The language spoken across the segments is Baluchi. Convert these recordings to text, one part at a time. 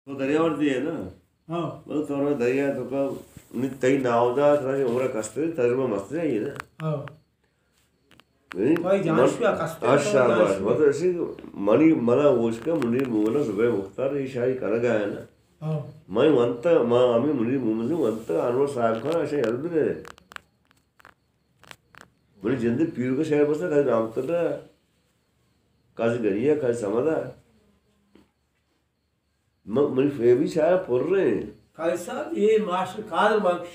تو دریا وردی ئے نا؟ ہاں۔ بس تو دریا تو کا، نی تئی ناودا ترا کہ عمر کستری، تجربہ مستری ہے نا؟ ہاں۔ یعنی بھائی جان من، شویا کستری ہاں، تو شاباش۔ جان شویا۔ مطلب اسی منی منا ہوش کا منیر مومن زبیر مختار یہ شاعری کنگا ہے نا؟ ہاں۔ میں ونتا، ما ہمیں منیر مومن سے ونتا، انور صاحب خان ایسے یاد بھی نہیں۔ منی جندے پیرو کا شعر بستا، کاجی رام تلا، کاجی گریا، کاجی سمدا۔ م-، منی فیملی چارا پر رہے ہیں۔ قاضی صاحب، یہ ماسٹر قادر بخش۔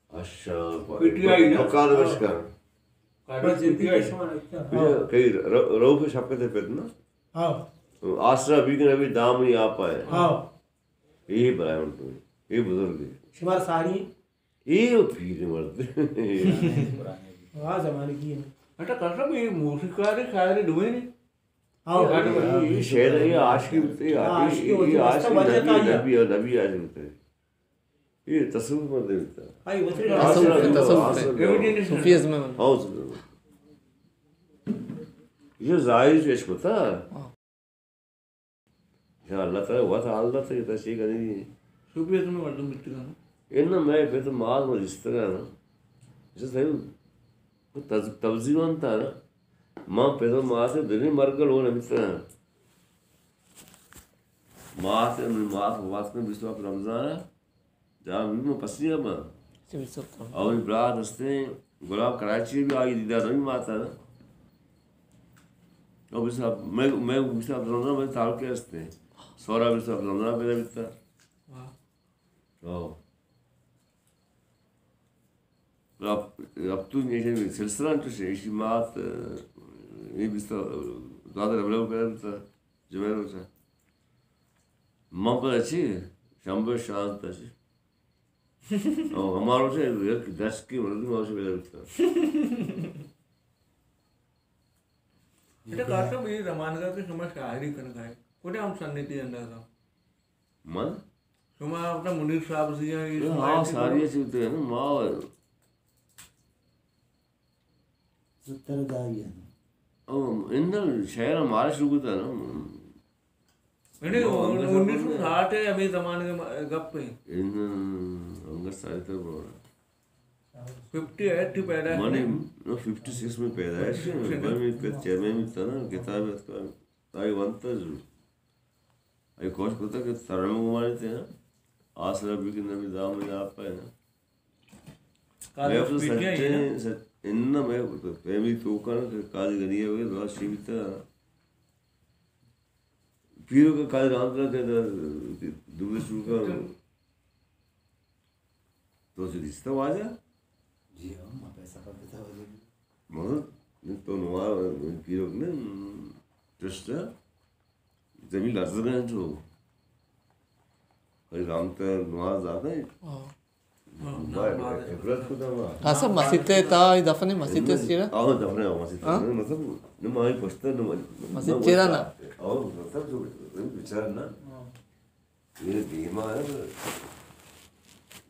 اچھا، پی ٹی آئی نا؟ قادر بخش کا۔ قادر بخش پی ٹی آئی۔ کئی ر-، رؤف شفقت پت نا؟ ہاں۔ آسرا بیگن ابھی دام نہیں آ پائے۔ ہاں۔ یہ برائے ان کو، یہ بزرگ ہے۔ شمار ساری۔ یہ پیر مرد۔ واہ، زمانے کی ہے۔ اچھا، قاسم، یہ موسیقار شاعر دوئے نے؟ ہاں، یہ، یہ شعر ہے، یہ عاشقی بوتے، یہ ہاں، عاشقی، عاشقی یہ ہوتی ہے، عاشقی وجہ نبی، تھا یہ۔ نبی، نبی عاشق بوتے۔ یہ تصوف مت دیتا۔ ہاں، یہ ہوتی ہے۔ تصوف، تصوف۔ صوفیزم میں۔ ہاں، صوفیزم۔ یہ ظاہر جو عشق ہوتا۔ ہاں۔ یا اللہ تعالی وت حال دات کہ تشریح کنی۔ صوفیزم میں مردم بیتگا۔ ان میں پہ تو مال و جستگا نا۔ جس ہے تز-، تبزیوان تا نا۔ ما پہ تو مال سے دنی مرگل ہو نہ بیتگا۔ مات، مات، مات میں بیست وقت رمضان ہے۔ جا بھی میں پسنی ہم۔ اور برات ہستے گلاب کراچی بھی آئی دیدار نہیں ماتا نا۔ اور بیست وقت، میں، میں بیست وقت رمضان میں تعلق کے ہستے۔ سورا بیست وقت رمضان پیدا بیتا۔ واہ۔ او۔ اب، اب تو یہ سلسلہ تو سے، اسی مات، یہ بیست، دادر ابراہیم پیدا بیتا۔ جمعہ روچا۔ من پدا چی؟ شنبہ شانزدہ چی؟ او، ہما روچا یک دشکی مردم آوشی پیدا بیتا۔ اچھا، قاسم، یہ زمانگا کہ شما شاعری کنگا ہے، کجا ہم سنتی اندازہ؟ من؟ شما اپنا منیر صاحب سے یا یہ ہاں، ساری چیز تو ہے نا، ما ستر داری ہے۔ او، اندر شہر ہمارا شروع ہوتا ہے نا۔ یعنی انیس سو ساٹھ ہے، ہمیں زمانے کے گپ ہیں۔ ان انگت ساری تر بڑا۔ ففٹی ایٹ پیدا ہے۔ منی، نو، ففٹی سکس میں پیدا ہے۔ ففٹی سکس میں۔ میں بھی چیئرمین بھی تھا نا، کتاب ہے اس کا۔ تائی ونتا ضرور۔ اے کوشش کرتا کہ ترنم گمانے تھے نا۔ آسرا بھی کہ نبی دام میں آپ ہے نا۔ قاضی میں اپنا پی ٹی آئی ہے نا؟ سچے، سچ-، ان میں فیملی تو کر کہ قاضی غنی ہے، وہ بہت شیوتا ہے۔ پیرو کا قاضی رام ترا کہ دور شروع کر۔ تو سے رشتہ واجہ؟ جی ہاں، ما پیسہ کا پتا واجہ۔ مگر تو نوار پیرو نے ٹرسٹ زمین لرزگ ءَ انت۔ کئی رامتر نماز داتگ۔ ہاں۔ عبرت کتگ ما۔ اصل مسیت ءِ تہا، اے دفن مسیت ءِ چیرا؟ آ، دفن ءِ مسیت ءِ۔ ہاں؟ مطلب، نہ ما پشت ءَ، نہ ما، مسیت ءِ چیرا نہ؟ آ، مطلب، جو بچار نہ۔ ہاں۔ اے دیما ہے،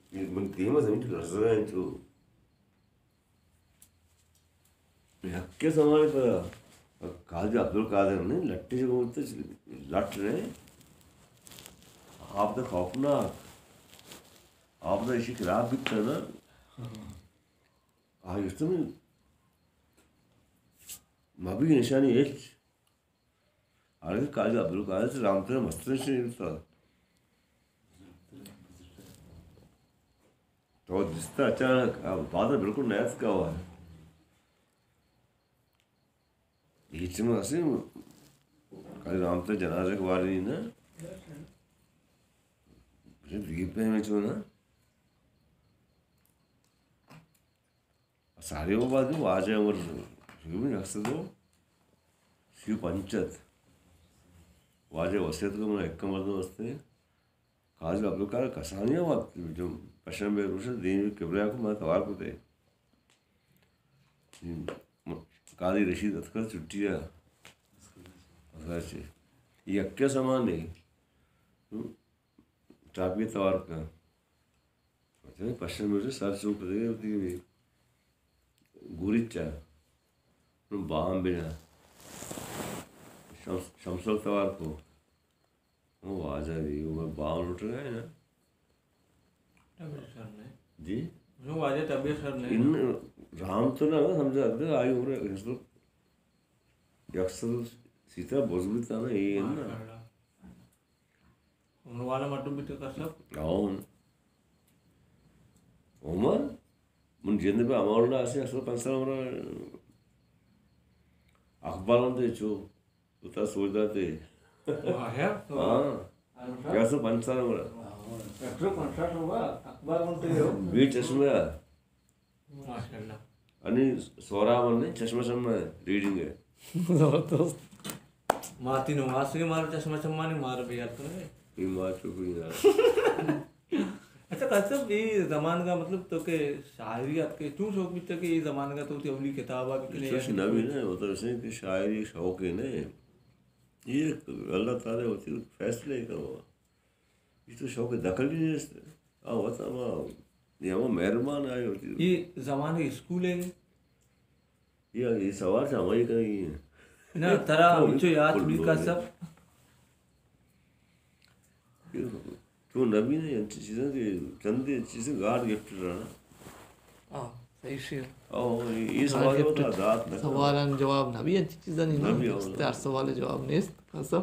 اے من دیما زمین لرزگ ءَ انت۔ یکے زمانے پدا قاضی عبدالقادر نے لٹے جو بولتے، لٹ رہے، آپ تو خوفناک، آپ تو ایشی خلاف بیتا نا۔ آ گشتم، ما بھی نشانی ہچ۔ آرے قاضی عبدالقادر سے رامتر مستر سے نہیں ہوتا۔ تو جستا اچانک، آ، بادل بالکل نہ اتکا ہوا۔ ہچ نہ اسی، قاضی رامتر جنازہ کے بارے نا۔ دیگہ پیم چو نا۔ ساری وہ بات واجہ عمر، شروع میں یک سد و سی و پنچ ات۔ واجہ وصیت کو من ایک مردم ہستے۔ قاضی عبدالقادر کسانی وقت جو پشن بے روشن دین قبلہ کو من توار کو تے۔ قاضی رشید اتکر چھٹی ہے۔ یکے سامان نہیں۔ ٹاپی توار کا۔ پشن بے روشن سر چوک دے ہوتی ہے۔ گوریچا۔ باہم بنا۔ شمس، شمس التوار کو۔ او واجہ دی، او میں باہم لوٹ گئے نا۔ طبیعت سر نہیں۔ جی؟ نو واجہ طبیعت سر نہیں۔ ان رام تو نہ سمجھا، اگر آئی عمر یک سد سیتا بزرگ تھا نا، یہ ہے نا۔ ماشاءاللہ۔ عمر والا مردم بھی تو کر سب۔ ہاں۔ عمر؟ من جند پہ امان اللہ آسی، اصل پنچ سال عمر۔ اخبار ہم تے چو، اتنا سوچ داتے۔ واہ یار، تو ہاں۔ اچھا۔ یک سو پنچ سال عمر۔ یک سو پنچ سال ہوگا، اخبار ہم تے ہو۔ بی چشمہ۔ ماشاءاللہ۔ انی سورا من نہیں، چشمہ شمہ ریڈنگ ہے۔ زبردست۔ ماتی نو آسری مارا چشمہ شمہ نہیں، مارا بھی یاد کرے۔ یہ مار چوکڑی یار۔ اچھا، قاسم، یہ زمانگا مطلب تو کہ شاعری ات کے چون شوق بیتا کہ یہ زمانگا تو تی اولی کتاب آ بکنے چوش یا نہ بھی نہ، مطلب اسے کہ شاعری شوق ہے نہ۔ یہ اللہ تعالی ہوتی فیصلے کرو۔ یہ تو شوق دخل ہی نہیں ہے۔ آ ہوتا ما، یہ ہم مہربان آئے ہوتی۔ یہ زمانگا اسکول ہے؟ یہ، یہ سوال سے ہماری کریں گے۔ نہ، ترا تو ہمچو یاد کل بھی لوگ کا ہیں۔ سب۔ تو نبی نے انچی چیزاں کہ چندے چیزیں گاڈ گفٹ رہنا۔ ہاں، صحیح شی۔ او، یہ، یہ گاڈ سوال گفٹ ہوتا ذات نہ کرو۔ سوالان جواب نبی انچی چیزاں نہیں نبی نا۔ ہر سوال جواب نیست، کا سب۔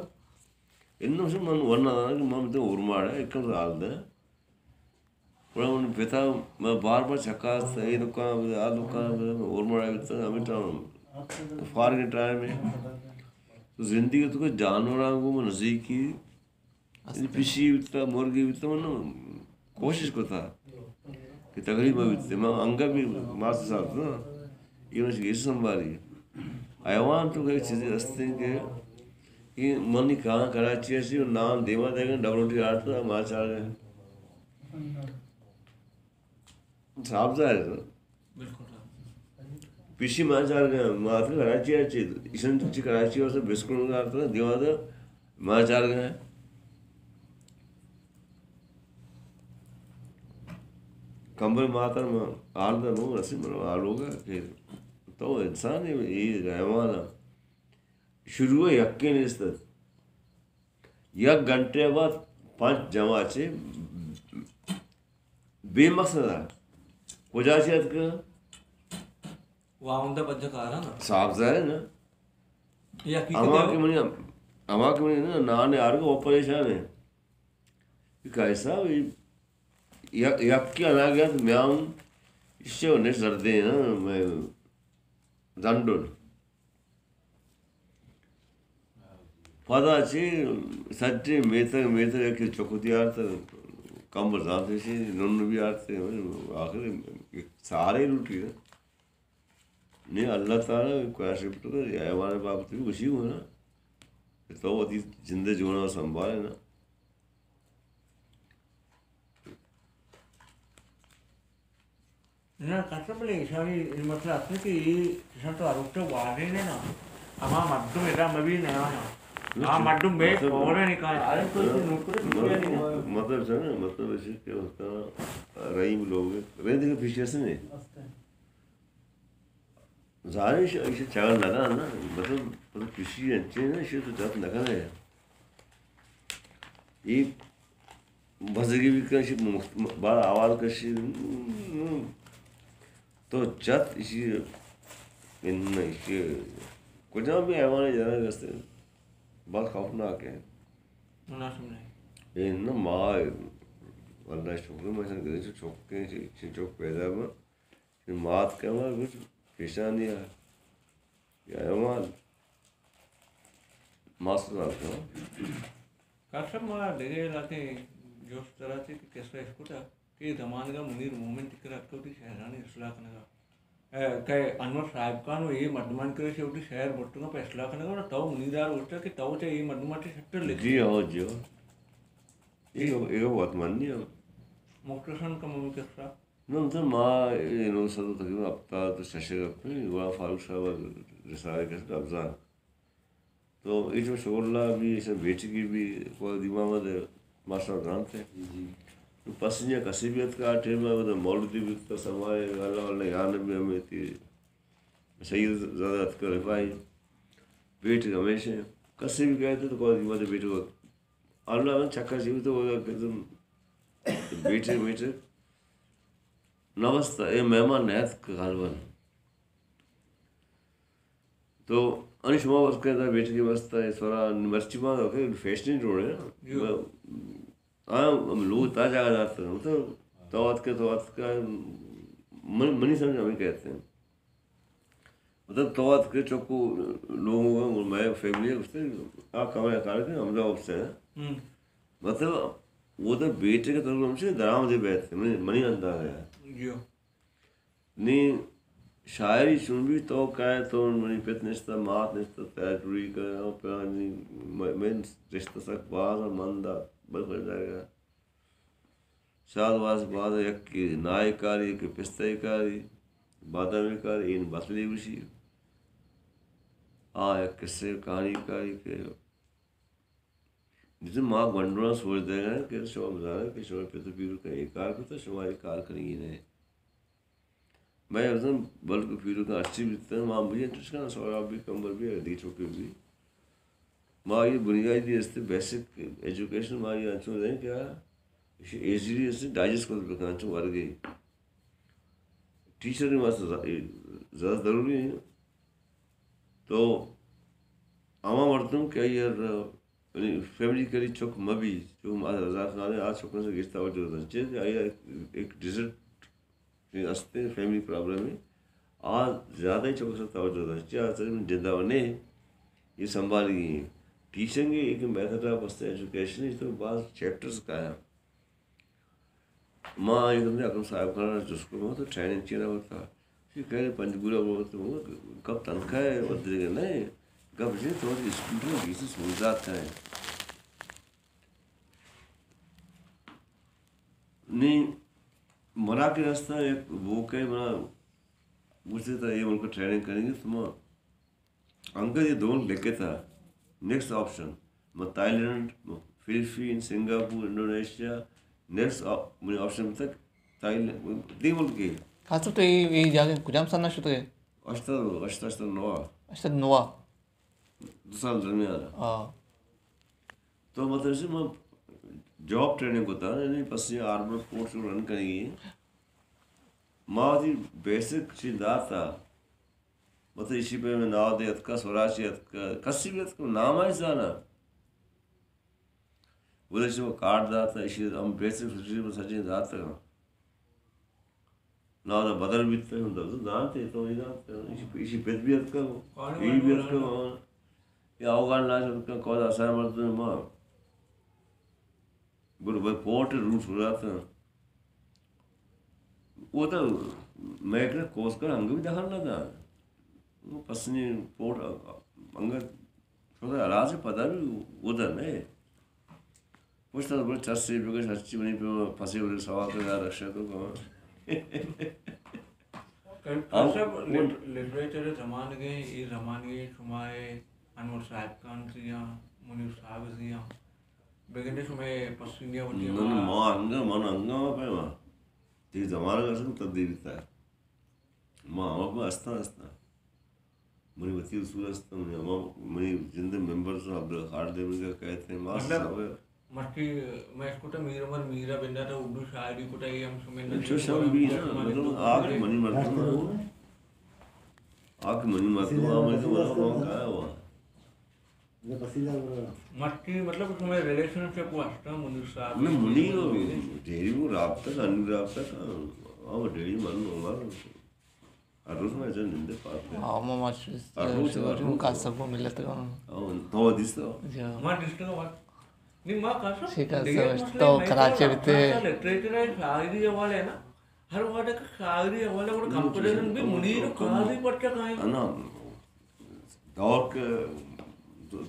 انوں سے من ورنہ دانا کہ من تو اورماڑ ہے، ایک سال دے۔ گڑا من پتا، من بار بار چکاس، اے دکان بدے، آ دکان بدے، من اورماڑا بیتا، ہمیں ٹائم فارغ ٹائم ہے۔ تو زندگی تو کہ جانوراں کو من نزدیکی، یعنی پشی بیتا، مرگی بیتا، من کوشش کتا کہ تکلیف مہ بیتے۔ من انگا بھی ماس صاحب نا، یہ من گیس سنبھالی۔ حیوان تو کہ چیزیں ہستے کہ، کہ منی کہاں کراچی اسی، نان دیما دے گئے، ڈبل روٹی آٹتا، ماں چار گئے۔ صاف ظاہر ہے۔ بالکل صاف۔ پیشی ماں چار گئے، ماں تو کراچی آ چی، ایشن چی کراچی واسطے بسکٹ گار تو دیوا تو ماں چار گئے۔ کمبل ماتر ما آل دا نو رسی مرو آلوگا کہ تو انسان ہے، یہ حیوان ہے۔ شروع یکے نیست۔ یک گھنٹے بعد پنچ جمع چے بے مقصد ہے۔ کجا چے اتکا؟ واہندہ پنچ کارا نا۔ صاف ظاہر ہے نا۔ یہ حقیقت ہما ہے۔ کہ منی، ہما کہ منی نا نان آرگ وہ پریشان ہے۔ کہ کیسا بھی یک، یک کے انا گیا تو میں آؤں، اس سے انہیں زردے ہیں نا، میں زنڈن۔ پدا چی سجے میتگ، میتگ یکے چک وتی آرتگ، کمبل زانت ایشی، نن بھی آرتگ، آخر سہارے لوٹی نا۔ نی اللہ تعالی قرآن شریف تو کہ حیوان بابت بھی گوشی ہو نا، کہ تو وتی جند جونا سنبھالے نا۔ نہ، کسا بلے ایشانی اے مسئلہ است کہ اے ایشاں تو ہروچ واضح نے نا، ہما مردم ادا مبی نیا نا۔ آ مردم بے مطلب، فوراً نکال، آرے کوئی نوکر مطلب، مطلب سے نا، مطلب ایسے کہ اس کا رحیم لوگ ہیں۔ رحیم دیکھو پیچھے سے نہیں۔ ظاہر ہے، ایشی، ایشی چاگڑ نہ دار نا، مطلب، مطلب، کسی انچے نا، ایشی تو جات نہ کنے۔ یہ بزگی بھی کن، ایشی مخت-، بار آواز کشی، تو جات ایشی، ان ایشی، کجا بھی حیوان جانا گستے، بہت خوفناک ہے۔ مناسب نہیں۔ یہ نا ماں، اللہ شکر، میں سن گرے چوک کے، چوک پیدا ہوا۔ مات کما کچھ پیشانی ہے۔ یا ایمان۔ ماسٹر صاحب کو۔ ڈاکٹر صاحب، ما دگہ علاقے جوست ترا چے کہ کسہ اش کتا کہ زمانگا منیر مومن تکر اتکا وتی شہرانی اصلاح کنگا۔ اے، کہ انور صاحب خان و اے مردمان کرے چے وتی شہر برتگا پہ اصلاح کنگا، تو منیر آر گوشتا کہ تو چے اے مردمان چے شتر لکھ۔ جی ہو، جی ہو۔ اے، اے وت منی ہو۔ مختصراً کم کسہ۔ نوں تو ما اے نو سد تقریباً ہپتاد ءُ شش ءَ گپ ایں، گڑا فاروق صاحب ءَ رسالہ کسٹ ابزان۔ تو اے چو شغل ءَ بھی، ایشاں بیٹکی بھی، کو دیما مد ماسٹر زانت ہے۔ جی۔ تو پس نیا کسی بھی اتکا آ ٹائم ءَ، مولودی بھی تو سمائے، اللہ اللہ یان بھی ہمیں تھی۔ سید زادہ اتکا رفائی۔ بیٹک ہمیشہ کسی بھی کہتے تو کو دیما دے بیٹک اللہ من چکر چی بوتہ، اودا کتم بیٹھک میٹھک نہ بستہ، اے مہمان نہ اتک غالباً۔ تو انی شما بس کہ بیٹھک بستہ، اے سورا مرچی ما فیشن جوڑ اے نا۔ آ ہم لوگ تا جاگہ داتہ، تو تو اتکہ، تو اتکہ، من، منی سمجھ ہمیں کہتے ہیں۔ مطلب تو اتکہ چکو لوگوں کا، میں فیملی ہے، اس سے آ کمرہ کار کے ہم جاؤ اس سے۔ مطلب وہ تو بیٹھک تو ہم سے درام دے بیٹھتے، منی، منی انداز ہے۔ نی شاعری چون بی، تو کائے، تو منی پت نشتہ، مات نشتہ، تیار ٹوری کرے، او پرانی، میں، میں رشتہ سک باز ء مند ء بل بل جاگہ۔ شاد واس باز ء، یکے نائے کاری، یکے پستہ کاری، بادام کاری، این بتلی گوشی۔ آ یک قصے کہانی کاری کہ جیسے ما گونڈواں سوچ دئیگ ء کہ شما بزانئے کہ شما پت ء پیرکاں اے کار کتہ، شما اے کار کنگی نہ۔ مئے بزاں بلک پیرکاں ہرچی بیتہ، ما بجن چشکاں سہراب بی، کمبر بی، اگہ دگہ چکے بی۔ ما اے بنیادی است، بیسک ایجوکیشن ما اے انچو دئیں کہ آ ایزیلی است، ڈائجسٹ کت بکن، انچو ورگے۔ ٹیچر واسطہ ز-، زیادہ ضروری ہے۔ تو ہما مردم کہ آئی ء یعنی فیملی کری چک مہ بی، چو ما رضا خان ء آ چکاں سر گیش توجہ دنت، چہ آئی ء ایک ڈیزرٹ است، فیملی پرابلم ہے، آ زیادہ ہی چکاں سر توجہ دنت، چہ آ سر جندا نے یہ سنبھالگی ہیں۔ ٹیچنگ ایک میتھڈ آف ایجوکیشن ہے، تو بعض چیپٹرز کا ہے۔ ما آئی گندے حاکم صاحب خان ء جست کو، تو ٹریننگ چی نہ ہوتا؟ کہ کہہ رہے پنجگور ء بولتے ہوں، کب تنخواہ ہے، ودرے گا نہیں، گپ جی تو اسٹوڈنٹ بیس سوزات ہے۔ نہیں، منا کے رستہ ایک وہ کہے، منا گوشتے تھا یہ ملک ٹریننگ کریں گے تم۔ انگت یہ دون لکھتا، نیکسٹ آپشن، من تھائی لینڈ، من فلپین، سنگاپور، انڈونیشیا، نیکسٹ آ-، منی آپشن تک تھائی لینڈ، دی ملک کے۔ خاص طور تو یہ، یہ جاگہ کجام سال نہ شتہ؟ اشتر، اشتر، اشتر نوا۔ اشتر نوا۔ دو سال درمیان۔ ہاں۔ تو مطلب سے من جاب ٹریننگ کو تھا، یعنی پس یہ آرمر فورس کو رن کریں گے۔ ما دی بیسک چیز دار تھا۔ مطلب ایشی پہ میں ناو دے اتکا، سوراچی اتکا، کسی بھی اتکا، نام آئی زانا۔ وہ ایشی وہ کارڈ داتا، ایشی ہم بیسک فیسلٹی میں سجی داتا۔ ناو دا بدل بیتا، ہم دا زانتے تو ہی داتا۔ ایشی، ایشی پت بھی اتکا، یہ بھی اتکا، یا اوگان لاش اتکا، کودا اسائے مردم ما۔ گڑا بھئی پورٹ روٹ ہو جاتا۔ وہ تو میں کہ کوسٹ گارڈ ہنگا بھی دخل نہ دا۔ وہ پسنی پورٹ ہنگا چھوٹا راز پدا بھی وہ دا نہیں۔ پوچھتا تو بولے چرسی بگش ہرچی منی پہ پھنسی بولے سوال تو یار رکشہ تو کہاں۔ کل ہم سب وہ لٹ-، لٹریچر زمانگے، یہ زمانگے شمائے انور صاحب خان زیاں، منیر صاحب زیاں۔ بگندے شمئے پسنی ء وتی نہ، نہ، ہما ما انگا، من انگا ما پیما۔ تئی زمانگ اصل تبدیل بیتا۔ ما ہما پہ استاں، استاں۔ منی وتی اصول استاں، منی ہما، منی جند ممبر سو عبدالقادر دیوی کا کہتے ہیں، ما مطلب، سب مرچی میں اس کو تو میر عمر میرا بندہ تھا، اردو شاعری کو تو یہ ہم سمجھ نہ چو تھے، شم بھی نا، مطلب، آگ منی مردم آگ منی مردم آ، منی تو مطلب، کہا ہوا۔ مرچی مطلب شمئے ریلیشن شپ واسطہ منیر صاحب نہ، منیر ڈیری وہ رابطہ کا، انو رابطہ کا، ہاں، وہ ڈیری من عمر، ہر روز میں ایسے نندے پاتے ہیں۔ ہاں، ما، ما ہر روز، ہر روز۔ کا سب کو ملت کا۔ ہاں، تو دیستا۔ جی۔ ما دیستا کا بات۔ نہیں، ما کا سب شکا ڈیری سب مسئلہ تو میں کراچی تو بیتے۔ لٹریچر ہے، شاعری حوالے ہے نا۔ ہر وہدے کہ شاعری حوالے گڑا کمپیریزن بھی منیر و قاضی پرچہ کائیں۔ انا، دور کے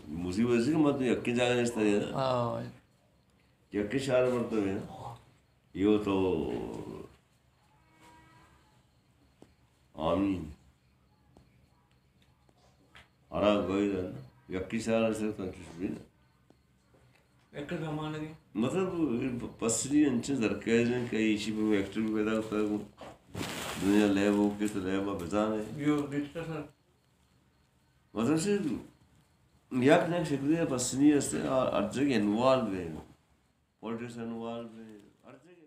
مصیبت سے کہ مت یکی جگہ نشتا ہے۔ ہاں۔ یکی شاعر مرتا ہے۔ یو تو آمین۔ ہرا گوئی دن یکی شاعر سے تو چش بھی نا۔ یک زمانگے۔ مطلب، پسنی انچیں زرخیز ہیں کہ ایشی پہ ایکٹر بھی پیدا کرتا ہے، دنیا لیب ہو کے تو لیب آ بزان ہے۔ یو، گشتہ سر۔ مطلب سے، یک نہ یک شکلی ءَ پسنی است، ہر جگہ انوالو ہے، پولیٹکس انوالو ہے، ہر جگہ۔